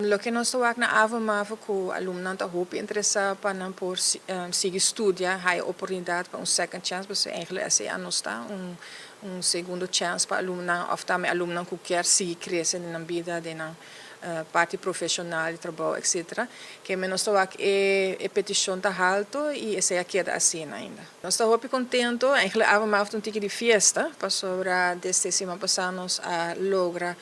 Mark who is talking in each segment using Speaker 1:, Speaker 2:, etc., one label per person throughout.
Speaker 1: Loke nos ta wak na Avo Mavo ku alumnonan ta hopi interesá pa nan por sigui studia, haya oportunidat pa un second chance, pasobra eigenlijk esei a nos ta, un segundo chance pa alumnonan òf tambe alumnonan ku kier sigui krese den nan bida, den nan parti profeshonal di trabou, etcetera. Ke men nos ta wak e petishon ta haltu i esei a keda asina ainda. Nos ta hopi kontentu, eigenlijk Avo Mavo ta un tiki di fiesta, pasobra desde siman pasá nos a logra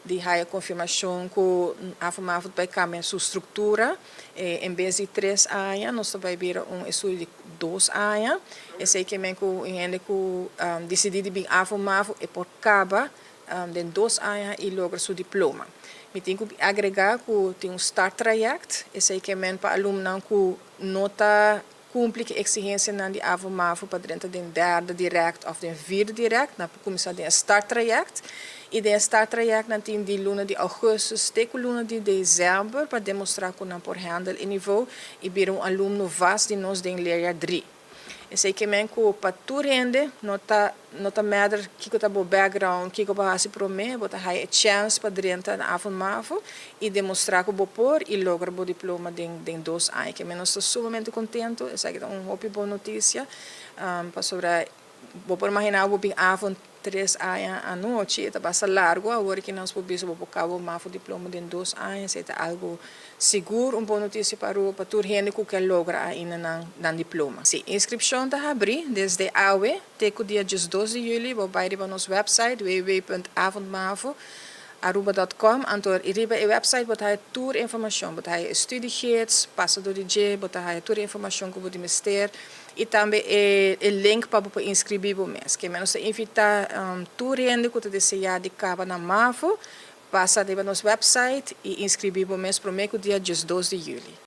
Speaker 1: di haya konfirmashon ku Avo Mavo ta bai kambia su struktura. En bes di 3 aña, nos ta bai bira un estudio di 2 aña. Esei ke men ku hende ku disidí di bin Avo Mavo e por kaba den 2 aña i logra su diploma. Mi tin ku agregá ku tin un start traject, esei ke men pa alumnonan ku no ta kumpli ku eksigensianan di Avo Mavo pa drenta den derde direct òf den vierde direct, nan por kuminsá den start traject. I den start traject nan tin di luna di ougùstùs te ku luna di desèmber pa demostrá ku nan por handle e nivo i bira un alumno vast di nos den leerjaar 3. Esei ke men ku pa tur hende no ta matter kiko ta bo background, kiko bo a hasi promé, bo ta haya e chance pa drenta na Avo Mavo i demostrá ku bo por i logra bo diploma den 2 aña. Ke men nos ta sumamente kontentu, esaki ta un hopi bon notisia, pasobra bo por imaginá bo bin Avo 3 aña anochi, ta basta largu. Awor ku nos por bisa bo por kaba mavo diploma den 2 aña, esei ta algu sigur un bon notisia pa tur hende ku ke logra ainda nan diploma. Si, inskripshon ta habrí desde awe te ku dia 12 di yüli. Bo bai riba nos website www.avondmavoaruba.com, anto riba e website bo ta haya tur informashon, bo ta haya studiegids, pasa dor di dje, bo ta haya tur informashon ku bo mester i tambe e link pa bo inskribí bo mes. Ke men nos ta invitá tur hende ku ta deseá di kaba na Mavo, pasa riba nos website i inskribí bo mes promé ku dia 12 di yüli.